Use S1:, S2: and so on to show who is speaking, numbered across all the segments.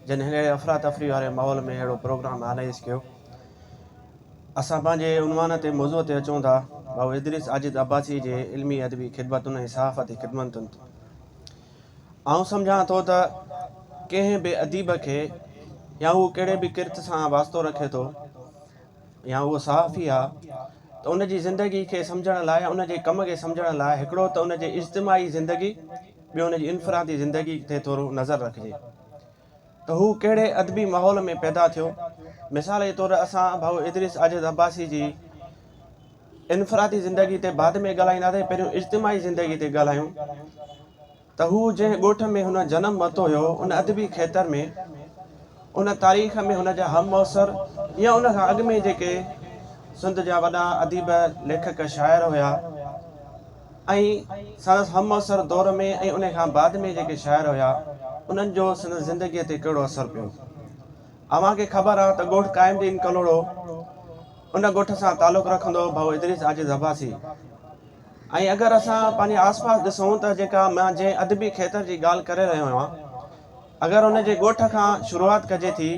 S1: جن هن افراتفري واري ماحول ۾ اهڙو پروگرام آرگنائيز ڪيو. اسان پنهنجي عنوان تي موضوع تي اچون ٿا ڀائو ادريس عاجز عباسي جي علمي ادبي خدمتن ۽ صحافتي خدمتن تي. آئون سمجهان ٿو ته ڪنهن به اديب کي يا هو ڪهڙي به ڪرت سان واسطو رکي ٿو يا اهو صحافي آ ته ان جي زندگي کي سمجهڻ لاء ان جي ڪم کي سمجهڻ لاء هڪڙو ته ان جي اجتماعي زندگي ٻيو ان جي انفرادي زندگي تي ٿورو نظر رکجي ته هو ڪهڙي ادبي ماحول ۾ پيدا ٿيو. مثال جي طور اسان ڀائو ادريس عاجز عباسي جي انفرادي زندگي تي بعد ۾ ڳالهائينداسين پهريون اجتماعي زندگي تي ڳالهايون ته هو جنهن ڳوٺ ۾ هن جنم ورتو هيو ان ادبي کيتر ۾ ان تاريخ ۾ هن جا همعصر يا ان کان اڳ ۾ جيڪي سنڌ جا وڏا اديب ليکڪ شاعر هيا ۽ سندس همعصر دور ۾ ۽ ان کان بعد ۾ جيڪي شاعر هيا انهن جو سندس زندگيء تي ڪهڙو اثر پيو. اوهان کي خبر آ ته ڳوٺ قائم دين ڪلهوڙو ان ڳوٺ سان تعلق رکندو هو ڀائو ادريس عاجز عباسي ۽ اگر اسان پنهنجي آس پاس ڏسون ته جيڪا مان جنهن ادبي کيتر جي ڳالهه ڪري رهيو آهيان اگر ان جي ڳوٺ کان شروعات ڪجي ٿي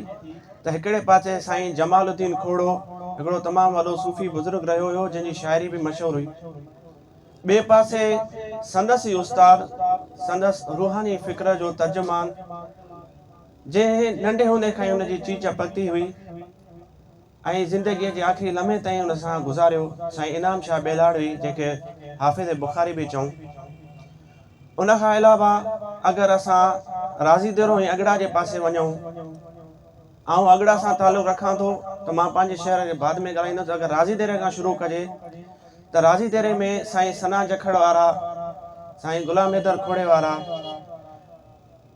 S1: ته هڪڙي پاسي سائين جمال الدين کوڙو هڪڙو تمام وڏو صوفي بزرگ رهيو هيو جنهن جي شاعري به مشهور هئي. ٻئي پاسي سندس ئي استاد، سندس روحاني فڪر جو ترجمان، جنهن ننڍي هوندي کان ئي ان جي چيچ پڪي هئي ۽ زندگيء جي آخري لمحي تائين ان سان گذاريو، سائين انعام شاهه ٻيلهاڙوي جنهن کي حافظ بخاري به چئون. ان کان علاوه اگر اسان راضي ديرو ۽ اڳڙا جي پاسي وڃون، آئون اڳڙا سان تعلق رکان ٿو ته مان پنهنجي شهر جي بعد ۾ ڳالهائيندس، اگر راضي ديري کان شروع ڪجي ته راضي ديري ۾ سائين ثنا جکڙ وارا، سائين غلام حيدر کوڙي وارا،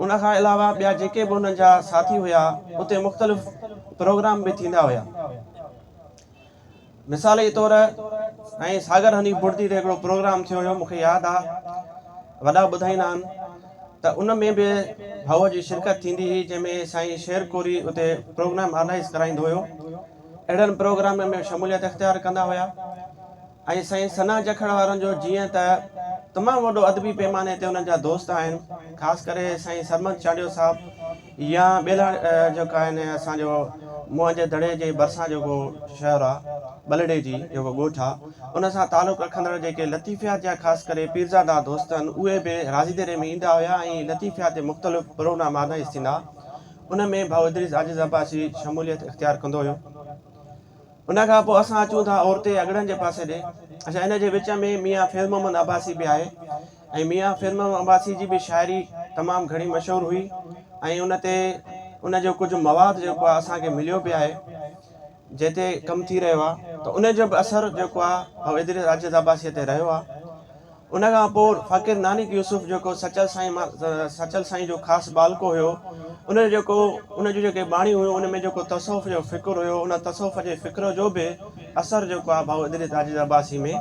S1: ان کان علاوه ٻيا جيڪي به انهن جا ساٿي هيا اتي مختلف پروگرام به ٿيندا هيا. مثال جي طور سائين ساگر حنيف بڙدي تي هڪڙو پروگرام ٿيو هيو مونکي ياد آ وڏا ٻڌائيندا آهن ته ان ۾ به ڀائو جي شرڪت ٿيندي هئي جنهن ۾ سائين شير ڪوري اتي پروگرام آرگنائز ڪرائيندو هيو اهڙن پروگرامن ۾ شموليت اختيار ڪندا هيا ۽ سائين ثنا جکڙ وارن جو جيئن ته تمام وڏو ادبي پيماني تي انهن جا دوست آهن خاص ڪري سائين سرمد چانڊيو صاحب يا ٻيلهاڙ جيڪو آهن اسان جو موهن جي دڙي جي ڀرسان جيڪو شهر آهي ٻلهڙي جي جيڪو ڳوٺ آهي ان سان تعلق رکندڙ جيڪي لطيفيات جا خاص ڪري پيرزادا دوست آهن اهي به راضي ديري ۾ ايندا هيا ۽ لطيفيات تي مختلف پروگرام آرگنائيز ٿيندا ان ۾ ڀائو ادريس عاجز عباسي شموليت اختيار ڪندو هيو. ان کان پوء اسان اچون ٿا اورتي اڳڙن جي پاسي ڏي. اڇا ان جي وچ ۾ ميان فيض محمد عباسي به آهي ۽ ميان فيض محمد عباسي جي به شاعري تمام گهڻي مشهور هئي ۽ ان تي ان جو ڪجهه مواد جيڪو آهي اسان کي مليو به آهي جنهن تي ڪم ٿي رهيو آهي ته ان جو به اثر جيڪو آهي اهو ادريس عاجز عباسي تي رهيو آهي. ان کان پوء فقير نانڪ يوسف جيڪو سچل سائين مان سچل سائين جو خاص ٻالڪو هيو ان جو جيڪو ان جون جيڪي ٻاڻيون هيون ان ۾ جيڪو تصوف جو فڪر هيو ان تصوف جي فڪر جو به اثر جيڪو آهي ڀائو ادريس عاجز عباسي ۾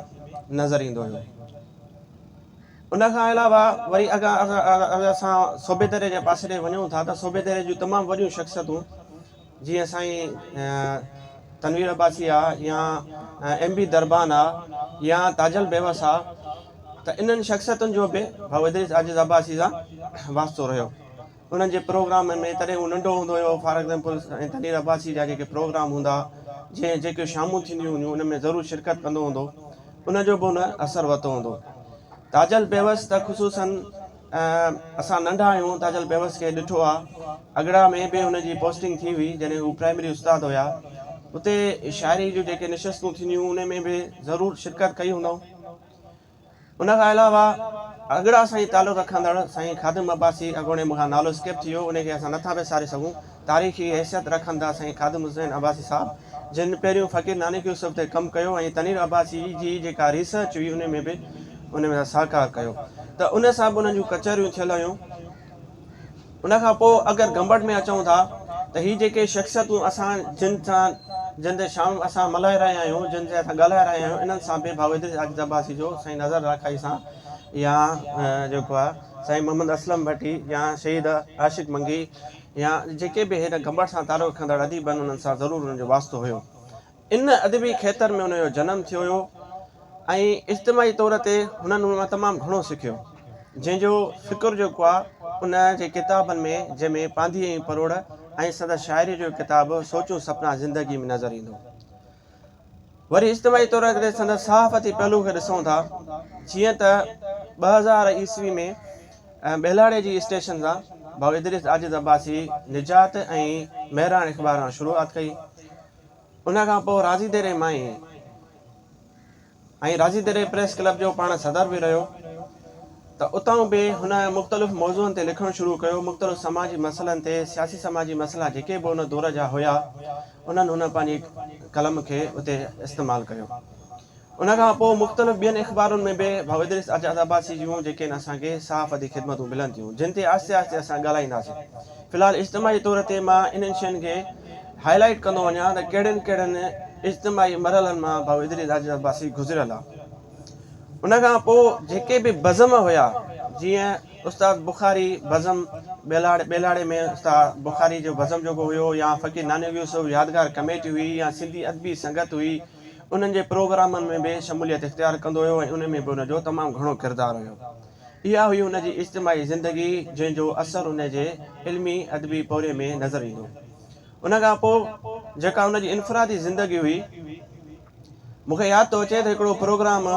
S1: نظر ايندو هيو. ان کان علاوه وري اگر اسان صوبيدري جي پاسي ڏي وڃون ٿا ته صوبيدري جون تمام وڏيون شخصيتون جيئن سائين تنوير عباسي آ يا ايم بي دربان آ يا تاجل بيوس آ ته انهن شخصيتن جو به ڀائو ادريس عاجز عباسي سان واسطو رهيو. انهن جي پروگرامن ۾ تڏهن هو ننڍو هوندو هيو فار ايگزامپل سائين تنوير عباسي جا جيڪي پروگرام هوندا جنهن جيڪي شامون ٿينديون هونديون ان ۾ ضرور شرڪت ڪندو هوندو ان جو به هن اثر ورتو هوندو. تاجل بيوس ته خصوصن اسان ننڍا آهيون تاجل بيوس کي ڏٺو آ اڳڙا ۾ به هن جي پوسٽنگ ٿي هئي جڏهن هو پرائمري استاد هيا اتي شاعري جون جيڪي نشستون ٿينديون ان ۾ به ضرور شرڪت ڪئي هوندائون ان کان علاوه اڳڙا سان ئي تعلق رکندڙ سائين خادم عباسي اڳوڻي مون کان نالو اسڪيپ ٿي ويو ان کي اسان نٿا وساري سگهون تاريخي حيثيت رکن ٿا سائين خادم حسين عباسي صاحب جن پهريون فقير نانڪ يوسف تي ڪم ڪيو ۽ تنوير عباسي جي جيڪا ريسرچ هئي ان ۾ به ان ۾ سهڪار ڪيو ته ان سان به انهن جون ڪچهريون ٿيل هيون ان کان پوء اگر گمبٽ ۾ اچون ٿا ته هي جيڪي شخصيتون اسان جن سان جن تي شام اسان ملهائي رهيا آهيون جن تي اسان ڳالهائي رهيا آهيون انهن سان به ڀائو ادريس عاجز عباسي جو سائين نظر راکائي سان يا جيڪو آهي سائين محمد اسلم ڀٽي يا شهيد عاشق منگي يا جيڪي به هن گمبٽ سان تعلق رکندڙ اديب آهن انهن سان ضرور انهن جو واسطو هيو. ان ادبي کيتر ۾ ان جو جنم ٿيو هيو ۽ اجتماعي طور تي هنن ان مان تمام گهڻو سکيو جنهن جو فڪر جيڪو آهي ان جي ڪتابن ۾ جنهن ۾ پانڌي ۽ پروڙ ۽ سندس شاعريء جو ڪتاب سوچون سپنا زندگي ۾ نظر ايندو. وري اجتماعي طور تي سندس صحافتي پهلو کي ڏسون ٿا، جيئن ته 2000 عيسوي ۾ ٻهلاڙي جي اسٽيشن تان ڀائو ادريس عاجز عباسي نجات ۽ مهراڻ اخبار کان شروعات ڪئي. ان کان پوء راضي ديري مائي ۽ راضي دري پريس ڪلب جو پاڻ صدر به رهيو ته اتان به هن مختلف موضوعن تي لکڻ شروع ڪيو، مختلف سماجي مسئلن تي، سياسي سماجي مسئلا جيڪي به ان دور جا هيا انهن هن پنهنجي قلم کي اتي استعمال ڪيو. ان کان پوء مختلف ٻين اخبارن ۾ به ڀائو ادريس آزاد عباسي جون جيڪي آهن اسان کي صحافتي خدمتون ملن ٿيون جن تي آهستي آهستي اسان ڳالهائينداسين. في الحال اجتماعي طور تي مان انهن شين کي هائي لائيٽ ڪندو وڃان ته ڪهڙن ڪهڙن اجتماعي مرحلن مان ڀائو ادريس عاجز عباسي گذريل آ. ان کان پوء جيڪي به بزم هيا جيئن استاد بخاري بزم ٻيلهاڙي ٻيلهاڙي ۾ استاد بخاري جو بزم جيڪو هيو يا فقير نانڪ يوسف يادگار ڪميٽي هئي يا سنڌي ادبي سنگت هئي انهن جي پروگرامن ۾ به شموليت اختيار ڪندو هيو ۽ ان ۾ به ان جو تمام گهڻو ڪردار هيو. اها هئي هن جي اجتماعي زندگي جنهن جو اثر ان جي علمي ادبي پورهيي ۾ نظر ايندو. ان کان پوء جيڪا هن جي انفرادي زندگي هئي، مون کي ياد ٿو اچي ته هڪڙو پروگرام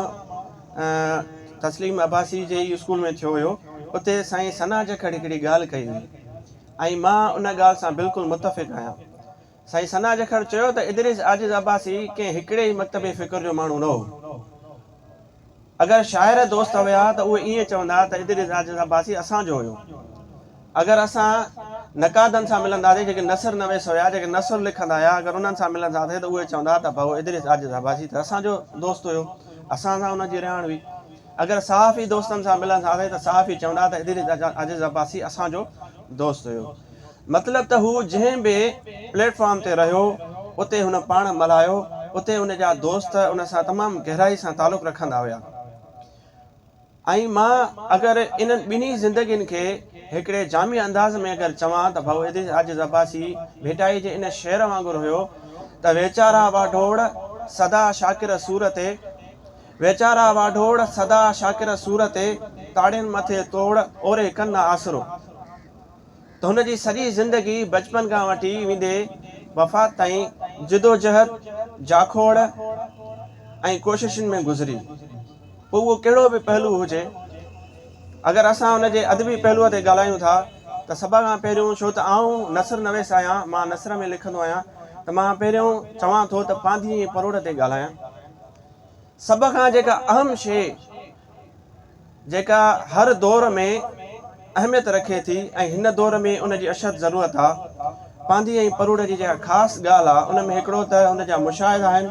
S1: تسليم عباسي جي ئي اسڪول ۾ ٿيو هيو، اتي سائين ثنا جکڙ هڪڙي ڳالهه ڪئي هئي ۽ مان ان ڳالهه سان بلڪل متفق آهيان. سائين ثنا جکڙ چيو ته ادريس عاجز عباسي ڪنهن هڪڙي ئي مڪتب فڪر جو ماڻهو نه هو. اگر شاعر دوست هيا ته اهي ائين چوندا ته ادريس عاجز عباسي اسان جو هيو. اگر اسان نقادن سان ملنداسين جيڪي نثر نويس هيا جيڪي نثر لکندا هيا اگر انهن سان ملنداسين ته اهي چوندا ته ڀائو ادريس عاجز عباسي ته اسان جو دوست هيو اسان سان ان جي رهاڻ هئي. اگر صحافي دوستن سان ملنداسين ته صحافي چوندا ته ادريس عاجز عباسي اسان جو دوست هيو. مطلب ته هو جنهن به پليٽ فارم تي رهيو اتي هن پاڻ ملهايو، اتي ان جا دوست ان سان تمام گهرائي سان تعلق رکندا هيا ۽ مان اگر انهن ٻنهي زندگين کي هڪڙي جامع انداز ۾ اگر چوان ته ڀائو ادريس عاجز عباسي ڀٽائي جي ان شعر وانگر هيو ته ويچارا واڍوڙ سدا شاڪر سور تي ويچارا واڍوڙ سدا شاڪر سور تي تاڙين مٿي توڙ اوري ڪن نه آسرو. ته هن جي سڄي زندگي بچپن کان وٺي ويندي وفات تائين جدوجهد، جاکوڙ ۽ ڪوششن ۾ گذري. پوء اهو ڪهڙو به پهلو هجي. اگر اسان ان جي ادبي پهلوء تي ڳالهايون ٿا ته سڀ کان پهريون ڇو ته آئون نثر نويس آهيان، مان نثر ۾ لکندو آهيان ته مان پهريون چوان ٿو ته پانڌي ۽ پروڙ تي ڳالهايان. سڀ کان جيڪا اهم شيء جيڪا هر دور ۾ اهميت رکي ٿي ۽ هن دور ۾ ان جي اشد ضرورت آ. پانڌي ۽ پروڙ جي جيڪا خاص ڳالهه آ ان ۾ هڪڙو ته ان جا مشاهدا آهن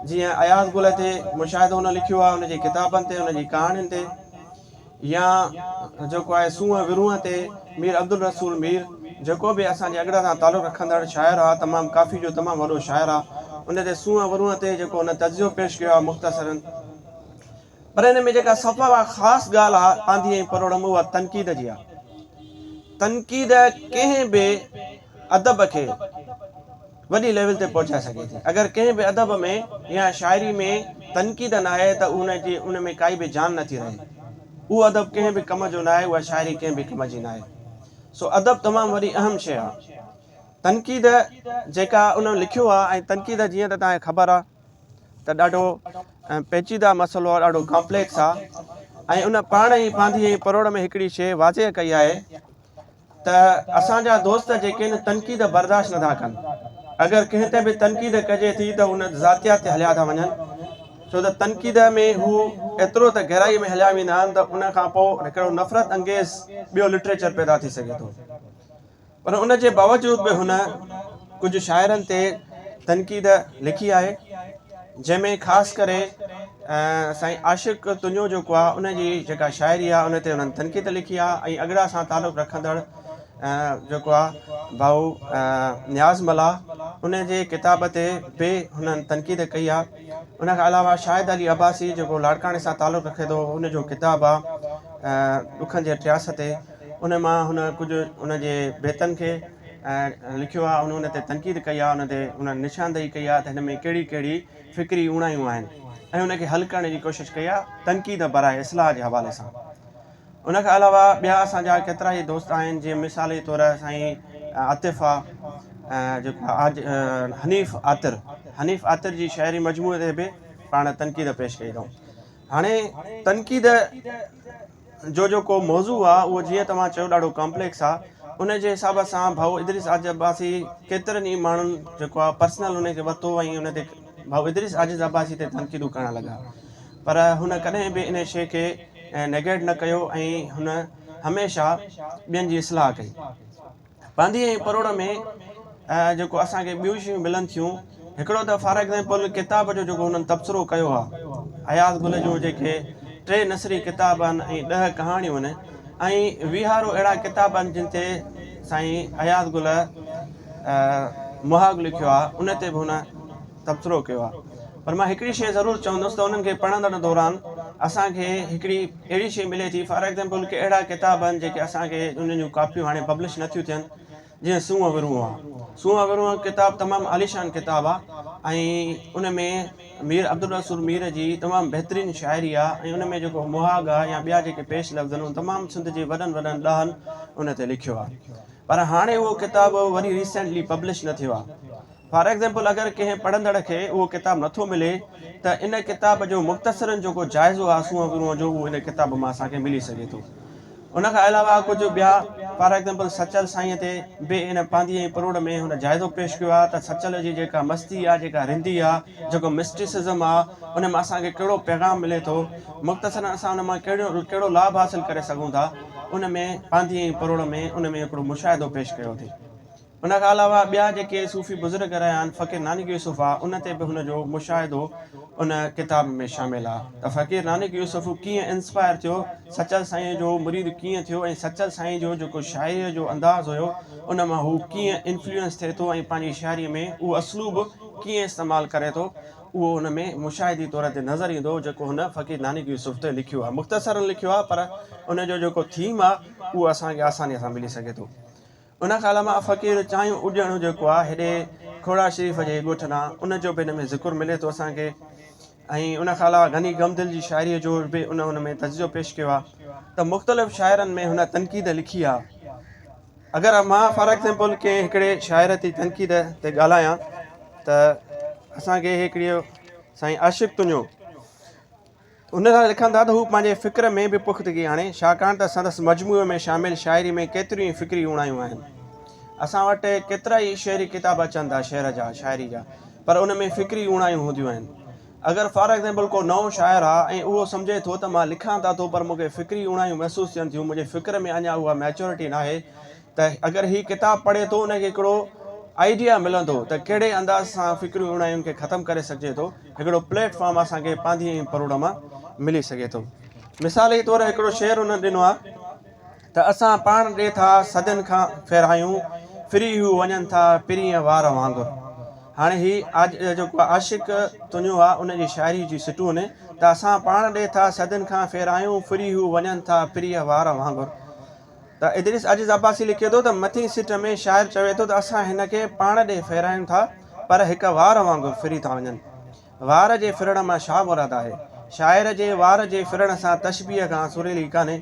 S1: جيئن اياز گل تي مشاهدو هن لکيو آ ان جي ڪتابن تي ان جي ڪهاڻين تي يا جيڪو آهي سونهن ورونهن تي مير عبدالرسول مير جيڪو به اسان جي اڳڙا سان تعلق رکندڙ شاعر آ تمام ڪافي جو تمام وڏو شاعر آ ان تي سونهن ورونهن تي جيڪو هن تجزيو پيش ڪيو آ مختصرن پر ان ۾ جيڪا سڀ کان خاص ڳالهه آ پانڌي ۽ پروڙ ۾ اها تنقيد جي آ. تنقيد ڪنهن به ادب کي وڏي ليول تي پهچائي سگهي ٿي. اگر ڪنهن به ادب ۾ يا شاعري ۾ تنقيد ناهي ته ان جي ان ۾ ڪائي به جان نٿي رهي. اهو ادب ڪنهن به ڪم جو ناهي، اها شاعري ڪنهن به ڪم جي ناهي. سو ادب تمام وڏي اهم شيء آ. تنقيد جيڪا ان لکيو آ ۽ تنقيد جيئن ته توهان کي خبر آ ته ڏاڍو پيچيده مسئلو آهي ڏاڍو ڪامپليڪس آهي ۽ ان پاڻ ئي پانڌي ۽ پروڙ ۾ هڪڙي شيء واضح ڪئي آهي ته اسان جا دوست جيڪي آهن تنقيد برداشت نٿا ڪن اگر ڪنهن تي به تنقيد ڪجي ٿي ته ان ذاتيات تي هليا ٿا وڃن ڇو ته تنقيد ۾ هو ايترو ته گهرائي ۾ هليا ويندا آهن ته ان کان پوء هڪڙو نفرت انگيز ٻيو لٽريچر پيدا ٿي سگهي ٿو پر ان جي باوجود به هن ڪجهه شاعرن تي تنقيد لکي آهي جنهن ۾ خاص ڪري سائين عاشق تنيو جيڪو آهي ان جي جيڪا شاعري آهي ان تي هنن تنقيد لکي آهي ۽ اڳڙا سان تعلق رکندڙ جيڪو آهي ڀائو نياز ملاح ان جي ڪتاب تي به هنن تنقيد ڪئي آهي ان کان علاوه شاهد علي عباسي جيڪو لاڙڪاڻي سان تعلق رکي ٿو ان جو ڪتاب آهي ڏکن جي ٽياس تي ان مان هن ڪجهه ان جي بيتن کي لکيو آهي ان ان تي تنقيد ڪئي آهي ان تي ان نشاندهي ڪئي آهي ته هن ۾ ڪهڙي ڪهڙي فڪري اوڻايون آهن ۽ ان کي حل ڪرڻ جي ڪوشش ڪئي آهي تنقيد براء اصلاح جي حوالي سان. ان کان علاوه ٻيا اسان جا ڪيترا ئي دوست آهن جيئن مثالي طور سائين عاطف آ جيڪو حنيف عاطر، حنيف عاطر جي شاعري مجموعي تي به پاڻ تنقيد پيش ڪئي اٿئون. هاڻي تنقيد جو جيڪو موضوع آ اهو جيئن توهان چيو ڏاڍو ڪامپليڪس آ، ان جي حساب سان ڀائو ادريس عاجز عباسي ڪيترن ئي ماڻهن جيڪو آ پرسنل ان کي ورتو ۽ ان تي ڀائو ادريس عاجز عباسي تي تنقيدون ڪرڻ لڳا، پر هن ڪڏهن به ان شيء کي نيگيٽ نه ڪيو ۽ هن هميشه ٻين جي اصلاح ڪئي. پانڌي ۽ پروڙ ۾ جيڪو اسان کي ٻيون شيون ملن ٿيون، هڪڙو ته فار ايگزامپل ڪتاب جو جيڪو هنن تبصرو ڪيو آهي، اياز گل جون جيڪي ٽي نثري ڪتاب آهن ۽ 10 ڪهاڻيون آهن ۽ ويهارو اهڙا ڪتاب آهن جن تي سائين اياز گل مهاڳ لکيو آهي، ان تي به هن تبصرو ڪيو آهي. پر مان هڪڙي شيء ضرور چوندس ته انهن کي پڙهندڙ دوران اسان کي هڪڙي اهڙي شيء ملي ٿي، فار ايگزامپل ڪي اهڙا ڪتاب آهن جيڪي اسان کي انهن جون ڪاپيون هاڻي پبلش نه ٿيون ٿين، جيئن سونهن ورونهن آهي. سونهن ورونهن ڪتاب تمام عاليشان ڪتاب آهي ۽ ان ۾ مير عبدالرسول مير جي تمام بهترين شاعري آهي ۽ ان ۾ جيڪو مهاڳ آهي يا ٻيا جيڪي پيش لفظ آهن اهي تمام سنڌ جي وڏن وڏن ڏاهن ان تي لکيو آهي. پر هاڻي اهو ڪتاب وري ريسينٽلي پبلش نه ٿيو آهي. فار ايگزامپل اگر ڪنهن پڙهندڙ کي اهو ڪتاب نٿو ملي ته ان ڪتاب جو مختصراً جيڪو جائزو آهي سونهن ورونهن جو اهو ان ڪتاب مان اسان کي ملي سگهي ٿو. ان کان علاوه ڪجهه ٻيا فار ايگزامپل سچل سائينء تي به ان پانڌي ۽ پروڙ ۾ هن جائزو پيش ڪيو آهي ته سچل جي جيڪا مستي آهي، جيڪا رندي آهي، جيڪو مسٽسزم آهي ان مان اسان کي ڪهڙو پيغام ملي ٿو، مختصراً اسان ان مان ڪهڙو لاڀ حاصل ڪري سگهون ٿا، ان ۾ پانڌي ۽ پروڙ ۾ ان ۾ هڪڙو مشاهدو پيش ڪيو اٿئي. ان کان علاوه ٻيا جيڪي صوفي بزرگ رهيا آهن، فقير نانڪ يوسف آ، ان تي به هن جو مشاهدو ان ڪتاب ۾ شامل آ ته فقير نانڪ يوسف ڪيئن انسپائر ٿيو، سچل سائينء جو مريد ڪيئن ٿيو ۽ سچل سائين جو جيڪو شاعريء جو انداز هيو ان مان هو ڪيئن انفلوئنس ٿئي ٿو ۽ پنهنجي شاعريء ۾ اهو اسلوب ڪيئن استعمال ڪري ٿو اهو ان ۾ مشاهدي طور تي نظر ايندو جيڪو هن فقير نانڪ يوسف تي لکيو آ. مختصراً لکيو آ پر ان جو جيڪو ٿيم آ اهو اسان کي آسانيء سان ملي سگهي ٿو. ان کان علاوه فقير چانهيون اڏيڻ جيڪو آهي هيڏي کوڙا شريف جي ڳوٺ ڏانهن ان جو به هن ۾ ذڪر ملي ٿو اسان کي ۽ ان کان علاوه غني غمدل جي شاعريء جو به ان هن ۾ تجزيو پيش ڪيو آهي ته مختلف شاعرن ۾ هن تنقيد لکي آهي. اگر مان فار ايگزامپل ڪنهن هڪڙي شاعر تي تنقيد تي ڳالهايان ته اسان کي هڪڙي سائين عاشق تنيو ان لاء لکن ٿا ته هو پنهنجي فڪر ۾ به پختگي آڻي، ڇاڪاڻ ته سندس مجموعي ۾ شامل شاعري ۾ ڪيتريون ئي فڪري اوڻايون آهن. اسان وٽ ڪيترائي شعري ڪتاب اچن ٿا شعر جا، شاعري جا، پر ان ۾ فڪري اوڻايون هونديون آهن. اگر فار ايگزامپل ڪو نئون شاعر آ ۽ اهو سمجهي ٿو ته مان لکان ته ٿو پر مون کي فڪري اوڻايون محسوس ٿين ٿيون، منهنجي فڪر ۾ اڃا اها ميچورٽي ناهي ته اگر هي ڪتاب پڙهي ٿو ان کي هڪڙو آئيڊيا ملندو ته ڪهڙي انداز سان فڪري اوڻاين کي ختم ڪري سگهجي ٿو. هڪڙو پليٽ فارم اسان کي پانڌي ۽ پروڙ مان ملي سگهي ٿو. مثال جي طور هڪڙو شعر انهن ڏنو آهي ته اسان پاڻ ڏي ٿا صدين کان ڦيرايون، ڦري هو وڃن ٿا پرينء وار وانگر. هاڻي هي جيڪو عاشق تنيو آهي ان جي شاعري جي سٽون ته اسان پاڻ ڏي ٿا صدين کان ڦيرايون، ڦري هو وڃن ٿا پرينء وار وانگر. ته ادريس عاجز عباسي لکي ٿو ته مٿين سٽ ۾ شاعر چوي ٿو ته اسان هن کي پاڻ ڏي ڦيرايون ٿا پر هڪ وار وانگر ڦري ٿا وڃن. وار جي ڦرڻ مان ڇا مراد آهي؟ شاعر جي وار جي ڦرڻ سان تشبيهه کان سريلي ڪانهي،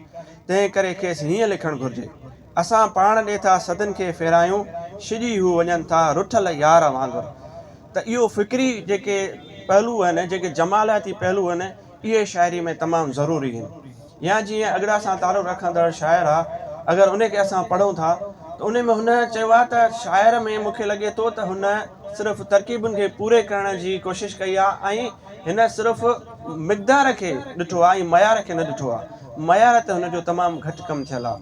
S1: تنهن ڪري کيس هيئن لکڻ گهرجي. اسان پاڻ ڏي ٿا صدين کي ڦيرايون، ڇڄي هو وڃن ٿا رٺل يار وانگر. ته اهو فڪري جيڪي پهلو آهن، جيڪي جمالياتي پهلو آهن، اهي شاعري ۾ تمام ضروري آهن. يا جيئن اڳڙا سان تعلق رکندڙ شاعر آ، اگر ان کي اسان پڙهون ٿا ته ان ۾ هن چيو آ ته شاعر ۾ مون کي لڳي ٿو ته هن صرف ترڪيبن کي پوري ڪرڻ جي ڪوشش ڪئي آ ۽ هن صرف مقدار کي ڏٺو آ ۽ معيار کي نه ڏٺو آ. معيار تي هن جو تمام گهٽ ڪم ٿيل آ.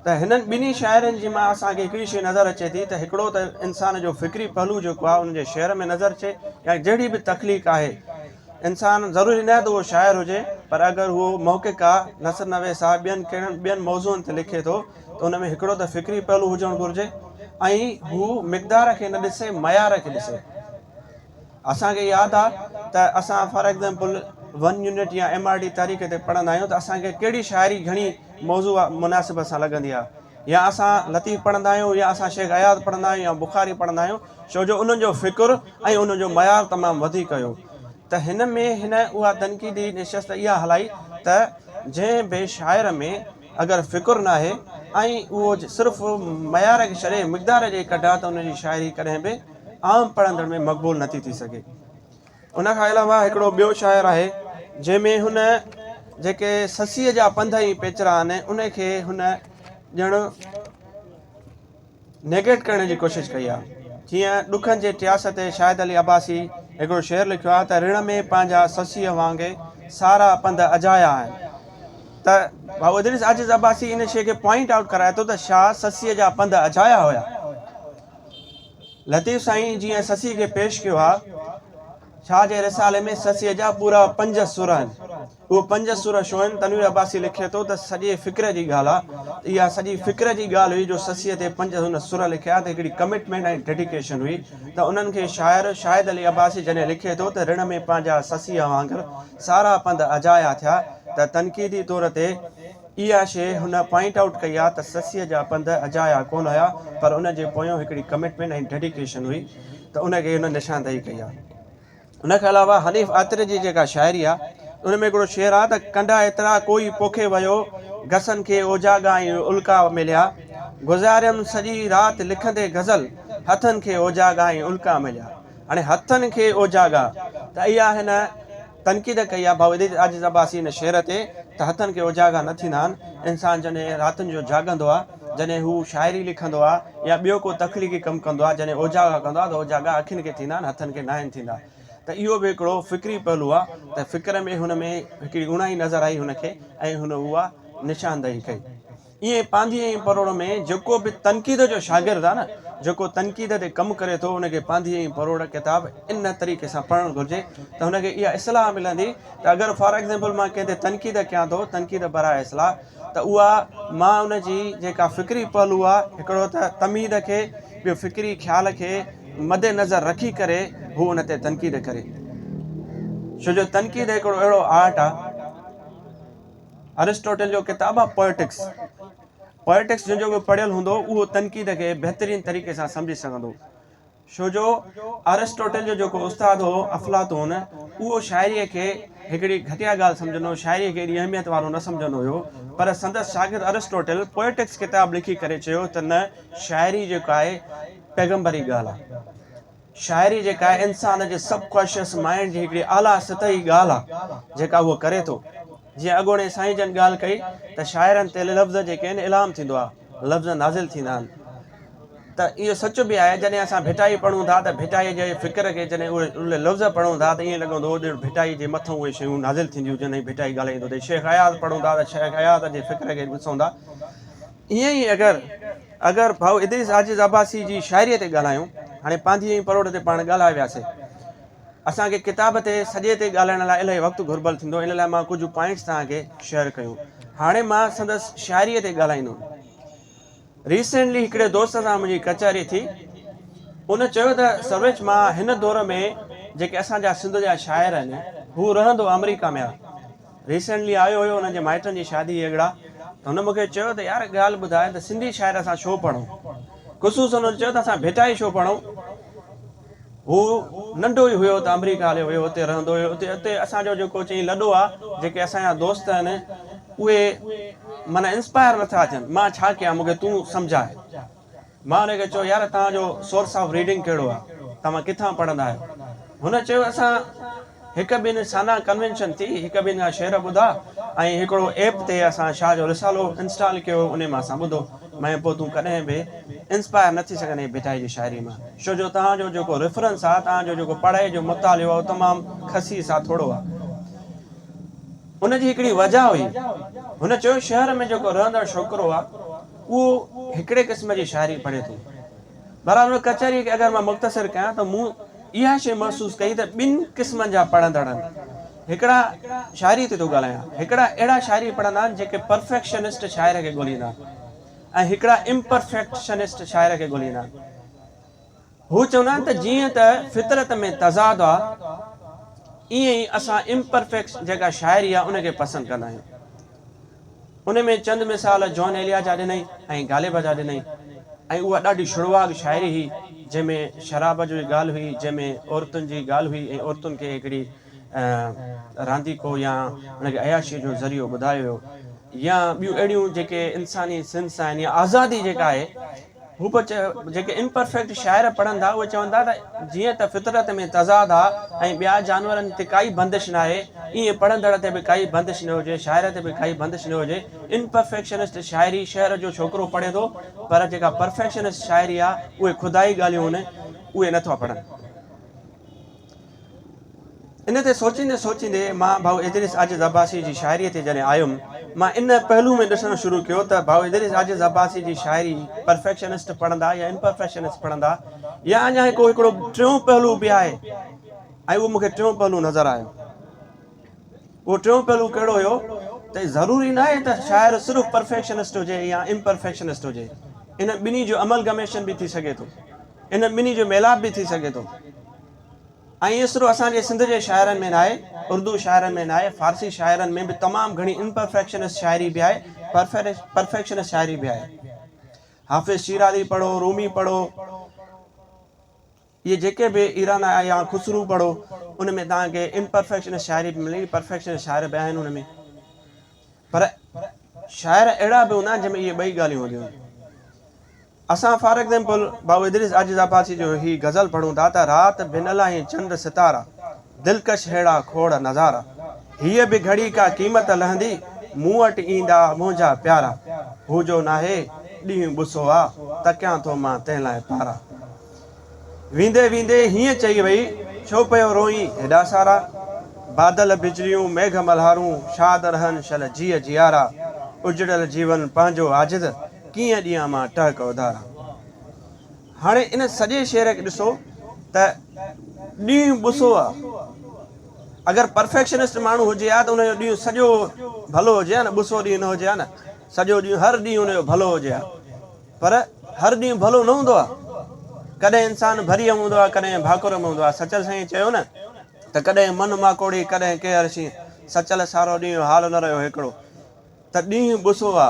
S1: ته هنن ٻنهي شاعرن جي مان اسان کي هڪڙي شيء نظر اچي ٿي ته هڪڙو ته انسان جو فڪري پهلو جيڪو آهي ان جي شعر ۾ نظر اچي يا جهڙي به تخليق آهي انسان ضروري نه آهي ته اهو شاعر هجي پر اگر هو محقق آهي نثر نويس آهي ٻين ڪهڙن ٻين موضوعن تي لکي ٿو ته ان ۾ هڪڙو ته فڪري پهلو هجڻ گهرجي ۽ هو مقدار کي نه ڏسي معيار کي ڏسي. اسان کي ياد آ ته اسان فار ايگزامپل ون يونٽ يا ايم آر ڊي تاريخ تي پڙهندا آهيون ته اسان کي ڪهڙي شاعري گهڻي موضوع مناسبت سان لڳندي آ يا اسان لطيف پڙهندا آهيون يا اسان شيخ اياز پڙهندا آهيون يا بخاري پڙهندا آهيون ڇو جو انهن جو فڪر ۽ انهن جو معيار تمام وڌيڪ هيو ته هن ۾ هن اها تنقيدي نشست اها هلائي ته جنهن به شاعر ۾ اگر فڪر ناهي ۽ اهو صرف معيار کي ڇڏي مقدار جي ڪڍ آ ته ان جي شاعري ڪڏهن به عام پڙهندڙ ۾ مقبول نٿي ٿي سگهي. ان کان علاوه هڪڙو ٻيو شاعر آهي جنهن ۾ هن جيڪي سسيء جا پنڌ ۽ پيچرا آهن ان کي هن ڄڻ نيگيٽ ڪرڻ جي ڪوشش ڪئي آهي. جيئن ڏکن جي ٽياس تي شاهد علي عباسي هڪڙو شعر لکيو آهي ته رڻ ۾ پنهنجا سسيء وانگي سارا پنڌ اجايا آهن ته ڀائو ادريس عاجز عباسي ان شيء کي پوائنٽ آئوٽ ڪرائي ٿو ته شاهه سسيء جا پنڌ اجايا هيا. لطيف سائين جيئن سسيء کي پيش ڪيو آهي، شاهه جي رسالي ۾ سسيء جا پورا پنج سر آهن. اهي پنج سر شو آهن؟ تنوير عباسي لکي ٿو ته سڄي فڪر جي ڳالهه آهي ته اها سڄي فڪر جي ڳالهه هئي جو سسيء تي پنج هن سر لکيا ته هڪڙي ڪمٽمينٽ ۽ ڊيڊيڪيشن هئي ته انهن کي شاعر شاهد علي عباسي جڏهن لکي ٿو ته رڻ ۾ پنهنجا سسيء وانگر سارا پنڌ اجايا ٿيا ته تنقيدي طور تي اها شيء هن پوائنٽ آئوٽ ڪئي آهي ته سسيء جا پنڌ اجايا ڪونه هيا پر ان جي پويون هڪڙي ڪمٽمينٽ ۽ ڊيڊيڪيشن هئي ته ان کي هن نشاندهي ڪئي آهي. ان کان علاوه حنيف عاطر جي جيڪا شاعري آهي ان ۾ هڪڙو شعر آهي ته ڪنڊا ايترا ڪوئي پوکي ويو، گسن کي اوجاڳا ۽ الڪا مليا، گذاريم سڄي رات لکندي غزل، هٿن کي اوجاڳا ۽ الڪا مليا. هاڻي هٿن کي اوجاڳا ته اها هن تنقيد ڪئي آهي ڀائو ادريس عاجز عباسي ان شعر تي ته هٿن کي اوجاڳا نه ٿيندا آهن، انسان جڏهن راتن جو جاڳندو آهي، جڏهن هو شاعري لکندو آهي يا ٻيو ڪو تخليقي ڪم ڪندو آهي، جڏهن اوجاڳا ڪندو آهي ته اوجاڳا اکين کي ٿيندا آهن، هٿن کي ناهن ٿيندا ته اهو به هڪڙو فڪري پهلو آهي ته فڪر ۾ هن ۾ هڪڙي اوڻائي نظر آئي هن کي ۽ هن اها نشاندهي ڪئي. ائين پانڌي ۽ پروڙ ۾ جيڪو به تنقيد جو شاگرد آهي نه، جيڪو تنقيد تي ڪم ڪري ٿو، ان کي پانڌي ۽ پروڙ ڪتاب ان طريقي سان پڙهڻ گهرجي ته هن کي اها اصلاح ملندي ته اگر فار ايگزيمپل مان ڪنهن تي تنقيد ڪيان ٿو، تنقيد براء اصلاح، ته اها مان ان جي جيڪا فڪري پهلو آهي، هڪڙو ته تمهيد کي، ٻيو فڪري خيال کي مد نظر رکي ڪري هو ان تي تنقيد ڪري. ڇو جو تنقيد هڪڙو اهڙو آرٽ آهي. ارسٽوٽل جو ڪتاب آهي پوئٽڪس. پوئٽڪس جنهن جو به پڙهيل هوندو اهو تنقيد کي بهترين طريقي سان سمجهي سگهندو. ڇو جو ارسٽوٽل جو جيڪو استاد هو افلاطون اهو شاعريء کي هڪڙي گهٽيا ڳالهه سمجهندو هو، شاعريء کي ايڏي اهميت وارو نه سمجهندو هيو پر سندس شاگرد ارسٽوٽل پوئٽڪس ڪتاب لکي ڪري چيو ته نه شاعري جيڪا آهي پيغمبري ڳالهه آهي. شاعري جيڪا آهي انسان جي سب ڪانشس مائنڊ جي هڪڙي اعليٰ سطحي ڳالهه آهي جيڪا هو ڪري ٿو. جيئن اڳوڻي سائين جن ڳالهه ڪئي ته شاعرن تي لفظ جيڪي آهن الهام ٿيندو آهي، لفظ نازل ٿيندا آهن ته اهو سچ به آهي جڏهن اسان ڀٽائي پڙهون ٿا ته ڀٽائي جي فڪر کي جڏهن اهي لفظ پڙهون ٿا ته ائين لڳندو هو ڄڻ ڀٽائي جي مٿان اهي شيون نازل ٿينديون هجن ۽ ڀٽائي ڳالهائيندو هجي. شيخ اياز پڙهون ٿا ته شيخ اياز جي فڪر کي ڏسون ٿا ائين ئي اگر اگر ڀائو ادريس عاجز عباسي جي شاعريء تي ڳالهايون، هاڻي پانڌي ۽ پروڙ تي پاڻ ڳالهائي وياسي. اسان کي ڪتاب تي سڄي تي ڳالهائڻ لاء الاهي وقت گهربل ٿيندو، ان لاء مان ڪجهه پوائنٽس توهان کي شيئر ڪيون. هاڻي مان سندس شاعريء تي ڳالهائيندم. ريسينٽلي هڪڙي دوست سان منهنجي ڪچهري ٿي، ان چيو ته سرويچ مان هن دور ۾ جيڪي اسان جا سنڌ جا شاعر آهن، هو رهندو آمريڪا ۾ آهي. ريسينٽلي آيو هيو انهن جي مائٽن جي شادي هئي اڳڙا ته هن مونکي چيو ته يار ڳالهه ٻڌاء ته سنڌي شاعر اسان ڇو پڙهون خصوصن هن چيو ته اسان ڀٽائي ڇو پڙهون هو ننڍو ئي هيو ته آمريڪا هليو ويو اتي رهندو هيو اتي اتي اسان جو جيڪو چئي لڏو آ جيڪي اسان جا دوست آهن اهي معنی انسپائر نٿا ٿين مان ڇا ڪيان مونکي تون سمجهاء مان هن کي چيو، يار توهان جو سورس آف ريڊنگ ڪهڙو آهي؟ توهان ڪٿان پڙهندا آهيو؟ هن چيو، اسان هڪ ٻن سانا ڪنوينشن ٿي، هڪ ٻن کان شعر ٻڌا ۽ هڪڙو ايپ تي اسان شاهه جو رسالو انسٽال ڪيو، انهي مان اسان ٻڌو. مئن پوء تون ڪڏهن به انسپائر نه ٿي سگهندين ڀٽائي جي شاعري مان، ڇو جو توهان جو جيڪو ريفرنس آهي، توهان جو جيڪو پڙهائي جو مطالعو آهي، اهو تمام خسيس آهي، ٿورو آهي. ان جي هڪڙي وجهه هئي. هن چيو، شهر ۾ جيڪو رهندڙ ڇوڪرو آهي، اهو هڪڙي قسم جي شاعري پڙهي ٿو. بهرحال ان ڪچهريء کي اگر مان مختصر ڪيان ته مون اها شيء محسوس ڪئي ته ٻن قسمن جا پڙهندڙ آهن. هڪڙا شاعريء تي ٿو ڳالهايان. هڪڙا اهڙا شاعري پڙهندا آهن جيڪي پرفيڪشنسٽ شاعر کي ڳوليندا آهن ۽ هڪڙا امپرفيڪشنسٽ شاعر کي ڳوليندا آهن. هو چوندا آهن ته جيئن ته فطرت ۾ تضاد آ، ائين ئي اسان امپرفيڪٽ جيڪا شاعري آ ان کي پسند ڪندا آهيون. ان ۾ چند مثال جان ايليا جا ڏنائين ۽ غالب جا ڏنائين ۽ اها ڏاڍي شڙواڳ شاعري هئي جنهن ۾ شراب جي ڳالهه هئي، جنهن ۾ عورتن جي ڳالهه هئي ۽ عورتن کي هڪڙي رانديڪو يا ان کي عياشيء جو ذريعو ٻڌايو ويو. يا ٻيون اهڙيون جيڪي انساني سنس آهن يا آزادي جيڪا آهي هو به جيڪي امپرفيڪٽ شاعر پڙهن ٿا اهي چون ٿا ته جيئن ته فطرت ۾ تضاد آ ۽ ٻيا جانورن تي ڪائي بندش ناهي ايئن پڙهندڙ تي به ڪائي بندش نه هجي شاعر تي به ڪائي بندش نه هجي امپرفيڪشنسٽ شاعري شهر جو ڇوڪرو پڙهي ٿو پر جيڪا پرفيڪشنسٽ شاعري آ اهي خدائي ڳالهيون هن اهي نٿا پڙهن. ان تي سوچيندي سوچيندي مان ڀائو ادريس عاجز عباسي جي شاعريء تي جڏهن آيم، مان ان پهلو ۾ ڏسڻ شروع ڪيو ته ڀائو ادريس عاجز عباسي جي شاعري پرفيڪشنسٽ پڙهندا يا امپرفيڪشنسٽ پڙهندا يا اڃا ڪو هڪڙو ٽيون پهلو به آهي ۽ اهو مون کي ٽيون پهلو نظر آيو. اهو ٽيون پهلو ڪهڙو هيو ته ضروري ناهي ته شاعر صرف پرفيڪشنسٽ هجي يا امپرفيڪشنسٽ هجي، انهن ٻنهي جو املگميشن به ٿي سگهي ٿو، انهن ٻنهي جو ميلاپ به ٿي سگهي ٿو. ۽ اهو صرف اسان جي سنڌ جي شاعرن ۾ ناهي، اردو شاعرن ۾ ناهي، فارسي شاعرن ۾ به تمام گهڻي امپرفيڪشنسٽ شاعري به آهي، پرفيڪشنسٽ شاعري به آهي. حافظ شيرازي پڙهو، رومي پڙهو، اهي جيڪي به ايران آيا يا خسرو پڙهو، ان ۾ توهان کي امپرفيڪشنسٽ شاعري به ملندي، پرفيڪشنسٽ شاعر به آهن ان ۾. پر شاعر اهڙا به هوندا آهن جنهن ۾ اهي ٻئي ڳالهيون هونديون آهن. اسان فار ايگزيمپل ڀائو ادريس عاجز عباسي جو هي غزل پڙهون ٿا ته رات ڀنل ۽ چنڊ ستارا، دلڪش ههڙا کوڙ نظارا، هيء به گهڙي ڪا قيمت لهندي، مون وٽ ايندا منهنجا پيارا، هو جو ناهي ڏينهن ٻسو آ، تڪيان ٿو مان تنهن لاء پارا. ويندي ويندي هيئن چئي وئي، ڇو پيو روئين هيڏا سارا؟ بادل بجليون ميگهه ملهارون، شاد رهن شل جيء جيارا، اجڙيل جيون پنهنجو عاجز، ڪيئن ڏيان مان ٽهڪ اڌارا. هاڻي ان سڄي شعر کي ڏسو ته ڏينهن ٻسو آ. اگر پرفيڪشنسٽ ماڻهو هجي ها ته ان جو ڏينهن سڄو ڀلو هجي ها نه، ٻسو ڏينهن نه هجي ها نه، سڄو ڏينهن هر ڏينهن ان جو ڀلو هجي ها. پر هر ڏينهن ڀلو نه هوندو آ. ڪڏهن انسان ڀريء ۾ هوندو آ، ڪڏهن ڀاڪر ۾ هوندو آ. سچل سائين چيو نه ته ڪڏهن من ماڪوڙي، ڪڏهن ڪيهر شينهن. سچل سارو ڏينهن حال نه رهيو هيڪڙو. ته ڏينهن ٻسو آ.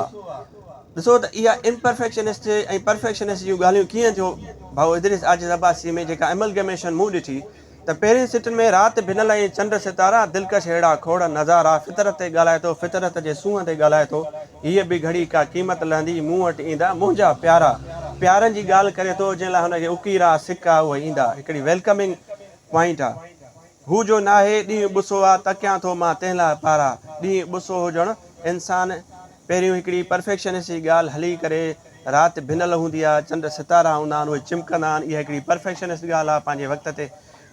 S1: ڏسو ته اها امپرفيڪشنسٽ ۽ پرفيڪشنسٽ جون ڳالهيون ڪيئن ٿيو ڀائو ادريس عاجز عباسي ۾ جيڪا Amalgamation مون ڏٺي ته پهرين سٽن ۾ رات ڀنل ۽ چنڊ ستارا، دلڪش ههڙا کوڙ نظارا، فطرت تي ڳالهائي ٿو، فطرت جي سونهن تي ڳالهائي ٿو، هيء به گهڙي ڪا قيمت لهندي، مون وٽ ايندا منهنجا پيارا. پيارن جي ڳالهه ڪري ٿو، جنهن لاء هن کي اڪير آ، سڪ آ، اهي ايندا. هڪڙي ويلڪمنگ پوائنٽ آ. هو جو ناهي، ڏينهن ٻسو آ، تڪيان ٿو مان تنهن لاء پارا. ڏينهن ٻسو هجڻ، انسان پهريون هڪڙي پرفيڪشنسٽ جي ڳالهه هلي ڪري رات ڀنل هوندي آ، چنڊ ستارا هوندا آهن، اهي چمڪندا آهن، اها هڪڙي پرفيڪشنسٽ ڳالهه آ، پنهنجي وقت تي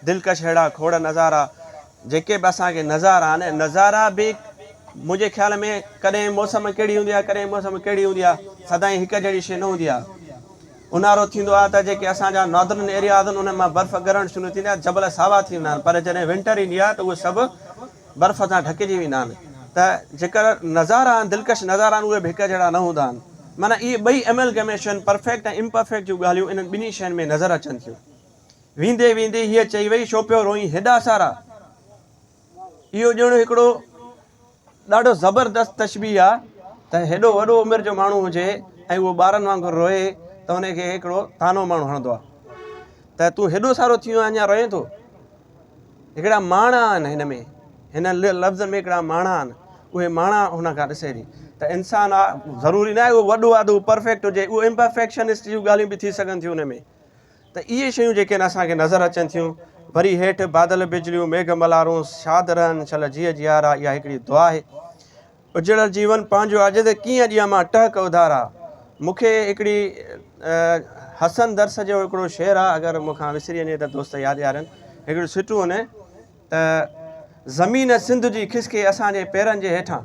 S1: دلڪش ههڙا کوڙ نظارا، جيڪي به اسان کي نظارا آهن، نظارا به منهنجي خيال ۾ ڪڏهن موسم ڪهڙي هوندي آ، ڪڏهن موسم ڪهڙي هوندي آ، سدائين هڪ جهڙي شيء نه هوندي آ. اونهارو ٿيندو آهي ته جيڪي اسان جا ناردرن ايرياز آهن انهن مان برف ڳرڻ شروع ٿيندي آهي جبل ساوا ٿي ويندا آهن پر جڏهن ونٽر ايندي آهي ته اهي سڀ برف سان ڍڪجي ويندا آهن ته جيڪر نظارا آهن دلڪش نظارا آهن اهي به هڪ جهڙا نه هوندا آهن معنيٰ اهي ٻئي Amalgamation perfect ۽ imperfect جون ڳالهيون انهن ٻنهي شين ۾ نظر اچن ٿيون. ويندي ويندي هيء چئي وئي ڇو پيو روئين هيڏا سارا؟ اهو ڄڻ هڪڙو ڏاڍو زبردست تشبيهه آ ته هيڏو وڏو عمر جو ماڻهو هجي ۽ اهو ٻارن وانگر روئي ته ان کي هڪڙو طعنو ماڻهو هڻندو آ ته تون هيڏو سارو ٿي ويو آهين اڃا روئين ٿو. هڪڙا ماڻا آهن هن ۾ هن لفظن ۾ هڪڙا ماڻا آهن اهي ماڻا هن کان ڏسي ٿي ته انسان آ ضروري ناهي اهو وڏو آ ته اهو پرفيڪٽ هجي اهو امپرفيڪشنسٽ جون ڳالهيون به ٿي سگهن ٿيون ان ۾ ته اهي شيون جيڪي آهن اسان کي نظر اچن ٿيون. وري هيٺ بادل بجليون ميگهه ملهارون شاد رهن شل جيء جيارا اها هڪڙي دعا آهي. اجڙيل جيون پنهنجو عاجز ڪيئن ڏيان مان ٽهڪ اڌارا. مون کي هڪڙي حسن درس جو هڪڙو شعر آهي اگر مون کان وسري وڃي ته دوست ياد ڏيارين هڪڙيون سٽون آهن ته زمين سنڌ جي کسڪي اسان جي پيرن جي هيٺان.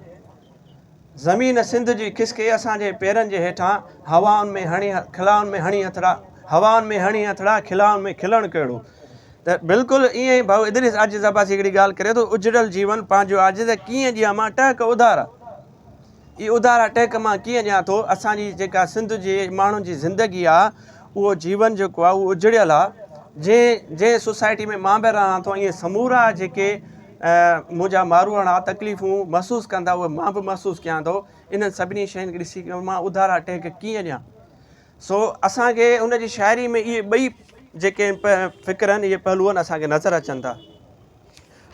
S1: زمين سنڌ جي کسڪي اسان جي پيرن جي هيٺان، هوائن ۾ هڻي خلائن ۾ هڻي هٿڙا، هوائن ۾ هڻي هٿڙا، خلائن ۾ کلڻ ڪهڙو. ته بلڪل ائين ئي ڀائو ادريس عاجز عباسي هڪڙي ڳالهه ڪري ٿو، اجڙيل جيون پنهنجو عاجز ڪيئن ڏيان مان ٽهڪ اڌارا. اهي اڌارا ٽهڪ مان ڪيئن ڏيان ٿو، اسان جي جيڪا سنڌ جي ماڻهن جي زندگي آ، اهو جيون جيڪو آ اهو اجڙيل آ، جنهن جنهن سوسائٽي ۾ مان به رهان ٿو ائين سمورا جيڪي منهنجا ماروئڙا تڪليفون محسوس ڪن ٿا اهي مان به محسوس ڪيان ٿو انهن سڀني شين کي ڏسي مان اڌارا ٽهڪ ڪيئن ڏيان سو اسان کي ان جي شاعري ۾ اهي ٻئي جيڪي فڪر آهن اهي پهلو آهن اسان کي نظر اچن ٿا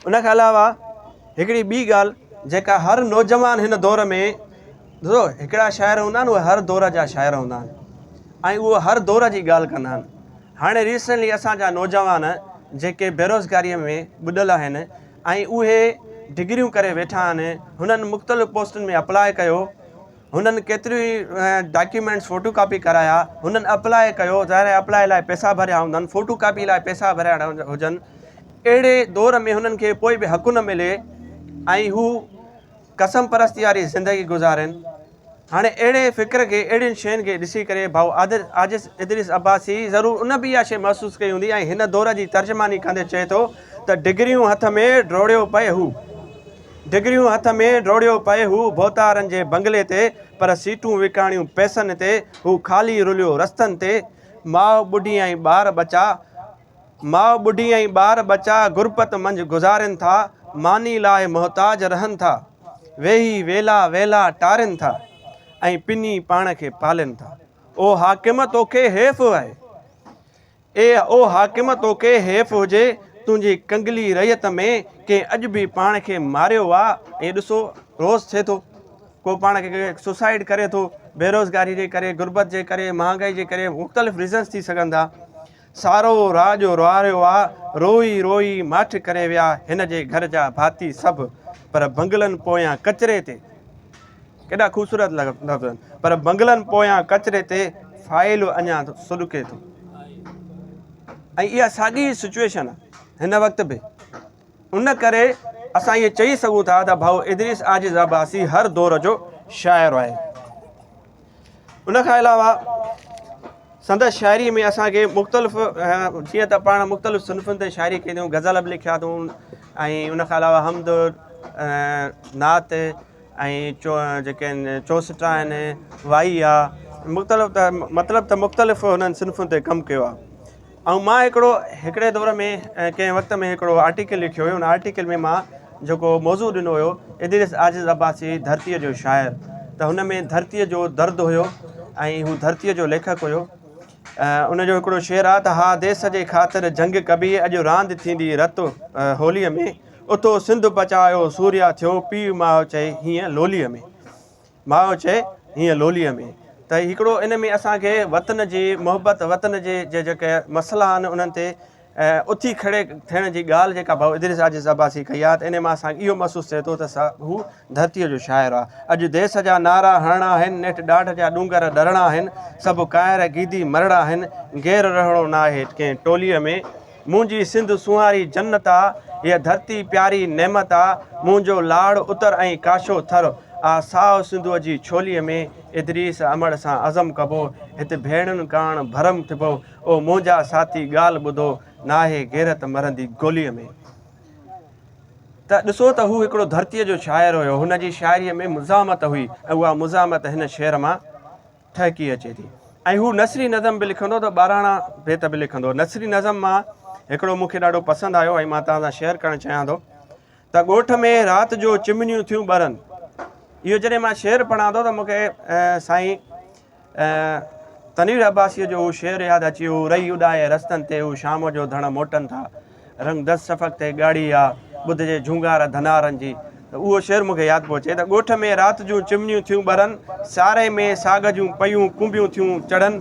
S1: ان کان علاوه هڪڙي ٻي ڳالهه جيڪا هر نوجوان هن دور ۾ ڏسو هڪڙا شاعر هوندا آهن اهي هر دور جا شاعر هوندا آهن ۽ اهي هر دور جي ڳالهه ڪندا آهن. هاڻي ريسنٽلي اسان جا نوجوان جيڪي بيروزگاري ۾ ٻڏل آهن ۽ اهي ڊگريون ڪري ويٺا آهن هنن مختلف پوسٽن ۾ اپلاء ڪيو هنن ڪيتريون ئي ڊاڪيومينٽس فوٽو ڪاپي ڪرايا هنن اپلاء ڪيو ظاهر آهي اپلاء لاء پئسا ڀريا هوندن فوٽو ڪاپي لاء پئسا ڀريا هجن اهڙي دور ۾ هنن کي ڪوئي به حق نه ملي ۽ هو قسم پرستي واري زندگي گذارين. هاڻي اهڙي فڪر کي اهڙين شين کي ڏسي ڪري ڀائو عاجز ادريس عباسي ضرور ان به اها شيء محسوس ڪئي هوندي ۽ هن دور جي ترجماني ڪندي چئي ٿو ته ڊگريون هٿ ۾ ڊوڙيو پئي هو ڊگريون هٿ ۾ ڊوڙيو پئي هو ڀوتارن جي بنگلي تي پر سيٽون وڪاڻيون پئسن تي هو خالي رليو رستن تي ماء ٻڍي ۽ ٻار ٻچا ماء ٻڍي ۽ ٻار ٻچا غربت منجهه گذارين ٿا، ماني لاء محتاج رهن ٿا، ويهي ويلا ويلا ٽارين ٿا ۽ پني پاڻ کي پالين ٿا. او حاڪم توکي حيف آهي. اي او حاڪم توکي حيف هجي، تنهنجي ڪنگلي رعيت ۾ ڪنهن اڄ به پاڻ کي ماريو آ. ائين ڏسو روز ٿئي ٿو، ڪو پاڻ کي سوسائيڊ ڪري ٿو، بيروزگاري جي ڪري، غربت جي ڪري، مهانگائي جي ڪري، مختلف ريزنس ٿي سگهن ٿا. سارو راڄ روئاريو آ، روئي روئي ماٺ ڪري ويا هن جي گهر جا ڀاتي سڀ، پر بنگلن پويان ڪچري تي، ڪيڏا خوبصورت لفظ آهن، پر بنگلن پويان ڪچري تي فائل اڃا سڏڪي ٿو. ۽ اها ساڳي سچويشن آ هن وقت به. ان ڪري اسان ائين چئي سگهون ٿا ته ڀائو ادريس عاجز عباسي هر دور جو شاعر آهي. ان کان علاوه سندس شاعري ۾ اسان کي مختلف جيئن ته پاڻ مختلف صنفن تي شاعري ڪئي اٿئون غزل به لکيا اٿئون ۽ ان کان علاوه حمد نعت ۽ جيڪي آهن چوسٽا آهن وائي آهي مختلف ته مطلب ته مختلف هنن صنفن تي ڪم ڪيو آهي ۽ مان هڪڙو هڪڙي دور ۾ ڪنهن وقت ۾ هڪڙو آرٽيڪل لکيو هيو ان آرٽيڪل ۾ مان جيڪو موضوع ڏنو هيو ادريس عاجز عباسي ڌرتيء جو شاعر ته هن ۾ ڌرتيء جو درد هيو ۽ هو ڌرتيء جو ليکڪ هيو ان جو هڪڙو شعر آ ته ها ديس جي خاطر جنگ ڪبي اڄ راند ٿيندي رت هوليء ۾ اٿو سنڌ بچايو سوريا ٿيو پيء ماء چئي هيئن لوليء ۾ ماء چئي هيئن لوليء ۾ ته هڪڙو ان ۾ اسان کي وطن جي محبت وطن جي جيڪي مسئلا آهن انهن تي اٿي کڙي ٿيڻ جي ڳالهه جيڪا ڀائو ادريس عاجز عباسي ڪئي آهي ته ان مان اسان کي اهو محسوس ٿئي ٿو ته هو ڌرتيء جو شاعر آهي. اڄ ديس جا نعرا هڻڻا آهن، نيٺ ڏاڍ جا ڏونگر ڏرڻا آهن، سڀ ڪانئر گيدي مرڻا آهن، غير رهڻو ناهي ڪنهن ٽوليء ۾. منهنجي سنڌ سونهاري جنت آ، هيء ڌرتي پياري نعمت آ، منهنجو لاڙ اتر ۽ ڪاشو ٿر آ، ساهه سنڌوء جي ڇوليء ۾، ادريس امڙ سان عزم ڪبو، هت ڀيڻن ڪاڻ ڀرم ٿبو، او منهنجا ساٿي ڳالهه ٻڌو، ناهي غيرت مرندي گوليء ۾. ته ڏسو ته هو هڪڙو ڌرتيء جو شاعر هيو، هن جي شاعريء ۾ مزاحمت هئي ۽ اها مزاحمت هن شعر مان ٺهڪي اچي ٿي ۽ هو نثري نظم به لکندو ته ٻاراڻا بيت به لکندو. نثري نظم مان هڪڙو مون کي ڏاڍو پسند آيو ۽ مان توهان سان شيئر ڪرڻ چاهيان ٿو ته ڳوٺ ۾ رات جو چمنيون ٿيون ٻرن. اهو جڏهن مان شعر پڙهان ٿو ته مون کي سائين تنوير عباسيء جو هو شعر ياد اچي ويو، رئي اڏائي رستن تي هو شام جو ڌڻ موٽن ٿا. رنگ دز شفق تي ڳاڙهي آ، ٻڌجي جهونگار ڌنارن جي. ته اهو شعر مون کي ياد پيو اچي ته ڳوٺ ۾ رات جون چمنيون ٿيون ٻرن، سياري ۾ ساڳ جون پيون ڪنبيون ٿيون چڙهن،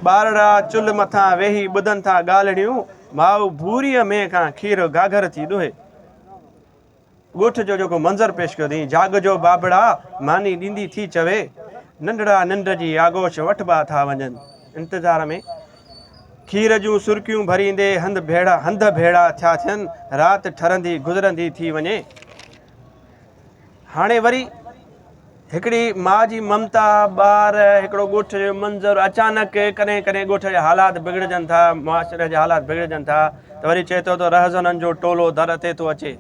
S1: ٻارڙا چلهه مٿان ويهي ٻڌن ٿا ڳالهڙيون، ماء ڀوريء مينهن کان کير گهاگهر ٿي ڏوهي. ڳوٺ جو جيڪو منظر پيش ڪيو اٿئين، جاڳ جو بابڙا ماني ڏيندي ٿي چوي، ننڍڙا ننڊ جي آغوش وٺبا ٿا وڃن، انتظار ۾ کير جون سرڪيون ڀريندي هنڌ ڀيڙا هنڌ ڀيڙا ٿيا ٿين، رات ٺرندي گذرندي ٿي وڃي. هاڻي وري هڪڙي ماء جي ممتا، ٻار، هڪڙو ڳوٺ جو منظر، اچانڪ ڪڏهن ڪڏهن ڳوٺ جا حالات بگڙجن ٿا، معاشري جا حالات بگڙجن ٿا ته وري چئي ٿو ته رهزنن جو ٽولو در تي ٿو اچي،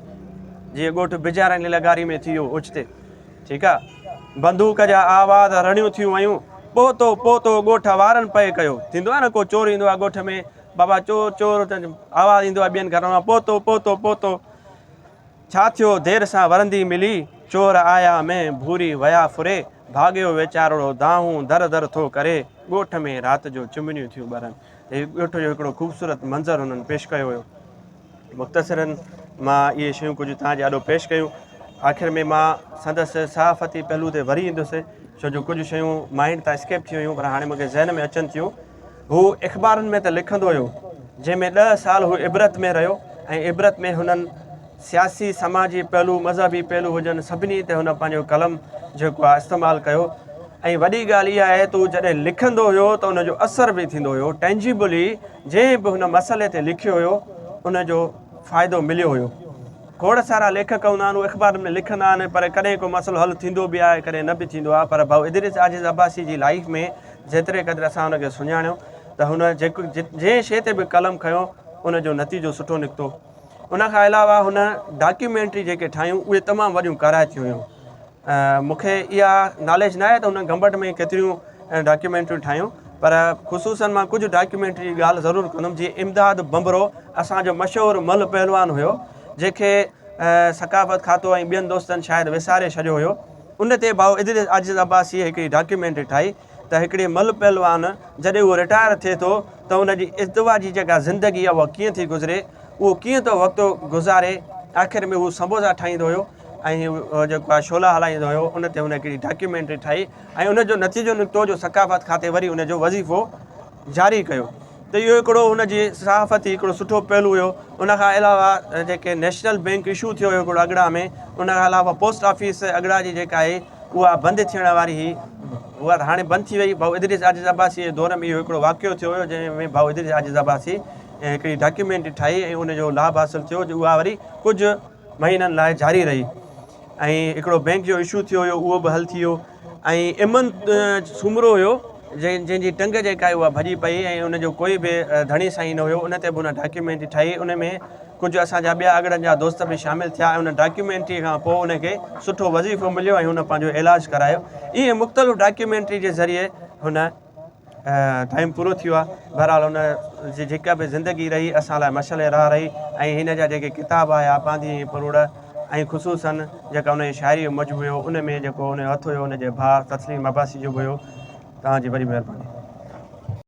S1: جيئن ڳوٺ بجارن جي لغاري ۾ ٿي ويو اوچتي، ٺيڪ آ، بندوق جا آواز رڙيون ٿيون ويون، پهتو پهتو ڳوٺ وارن پئي ڪيو، ٿيندو آ نه ڪو چور ايندو آ ڳوٺ ۾ بابا چور چور آواز ايندو آ ٻين گهرن مان پهتو پهتو پهتو. ڇا ٿيو دير سان ورندي ملي، چور آيا مينهن ڀوري ويا ڦري، ڀاڳيو ويچارڙو دانهون در در ٿو ڪري، ڳوٺ ۾ رات جو چمنيون ٿيون ٻرن. ته هي ڳوٺ جو هڪڙو خوبصورت منظر هنن پيش ڪيو هيو. مختصراً مان اهي شيون ڪجهه توهان جي آڏو پيش ڪيون. آخر ۾ مان سندس صحافتي پهلو تي وري ايندس، ڇو جو ڪجهه شيون مائنڊ تان اسڪيپ ٿي ويون پر هاڻي مون کي ذهن ۾ اچن ٿيون. هو اخبارن ۾ ته لکندو هيو، جنهن ۾ ڏهه سال هو عبرت ۾ رهيو ۽ عبرت ۾ هنن سياسي، سماجي پهلو، مذهبي پهلو هجن سڀني تي هن پنهنجو قلم جيڪو آهي استعمال ڪيو ۽ وڏي ڳالهه اها آهي ته هو جڏهن لکندو هيو ته ان جو اثر به ٿيندو هيو، Tangibly جنهن به هن مسئلي تي لکيو هيو ان جو فائدو مليو هيو. کوڙ سارا ليکڪ هوندا آهن اهي اخبارن ۾ لکندا آهن پر ڪڏهن ڪو مسئلو حل ٿيندو به آهي ڪڏهن نه به ٿيندو آهي پر ڀائو ادريس عاجز عباسي جي لائيف ۾ جيتري قدر اسان هن کي سڃاڻيو ته هن جيڪو جنهن شيء تي به قلم کنيو ان جو نتيجو سٺو نڪتو ان کان علاوه هن ڊاڪيومينٽري جيڪي ٺاهيون اهي تمام وڏيون ڪارائتيون هيون مون کي اها ناليج نه آهي ته هن گمبٽ ۾ ڪيتريون ڊاڪيومينٽريون ٺاهيون پر خصوصن مان ڪجهه ڊاڪيومينٽري جي ڳالهه ضرور ڪندم جيئن امداد بمبرو اسان جو مشهور ملهه پهلوان هيو جنهن کي ثقافت کاتو ۽ ٻين دوستن شايد وساري ڇڏيو هيو ان تي ڀائو ادريس عاجز عباسيء هڪڙي ڊاڪيومينٽري ٺاهي ته هڪڙي ملهه پهلوان جڏهن اهو رٽائر ٿئي ٿو ته ان جي ازدواجي جيڪا زندگي آهي اها ڪيئن ٿي گذري اهو ڪيئن ٿو وقت گذاري آخر ۾ هو سمبوسا ٺاهيندو هيو ۽ جيڪو آهي شعلا هلائيندو هيو ان تي هن هڪڙي ڊاڪيومينٽري ٺاهي ۽ ان جو نتيجو نڪتو جو ثقافت کاتي وري ان جو وظيفو جاري ڪيو ته اهو هڪڙو هن جي صحافتي هڪڙو سٺو پهلو هيو ان کان علاوه جيڪي نيشنل بينڪ اشو ٿيو هيو هڪڙو اڳڙا ۾ ان کان علاوه پوسٽ آفيس اڳڙا جي جيڪا آهي اها بند ٿيڻ واري هئي اها ته هاڻي بند ٿي وئي ڀائو ادريس عاجز عباسي جي دور ۾ اهو هڪڙو واقعو ٿيو هيو جنهن ۾ ڀائو ادريس عاجز عباسي هڪڙي ڊاڪيومينٽري ٺاهي ۽ ان جو لاڀ حاصل ٿيو جو اها وري ڪجهه مهينن لاء جاري رهي ۽ هڪڙو بينڪ جو اشو ٿيو هيو اهو به حل ٿي ويو ۽ امن سومرو هيو جنهن جنهن جي ٽنگ جيڪا آهي اها ڀڄي پئي ۽ ان جو ڪوئي به ڌڻي سائين نه هيو ان تي به ان ڊاڪيومينٽري ٺاهي ان ۾ ڪجهه اسان جا ٻيا اڳڙن جا دوست به شامل ٿيا ۽ ان ڊاڪيومينٽري کان پوء ان کي سٺو وظيفو مليو ۽ هن پنهنجو علاج ڪرايو ائين مختلف ڊاڪيومينٽري جي ذريعي هن ٽائيم پورو ٿي ويو آهي بهرحال هن جي جيڪا به زندگي رهي اسان لاء مشعل راهه رهي ۽ هن جا جيڪي ڪتاب آيا پانڌي ۽ پروڙ ۽ خصوصاً جيڪا ان جي شاعري جو مجموعو هو ان ۾ جيڪو ان جو هٿ هيو ان جي ڀاء تسليم عباسي جو به هيو توهان جي وڏي مهرباني.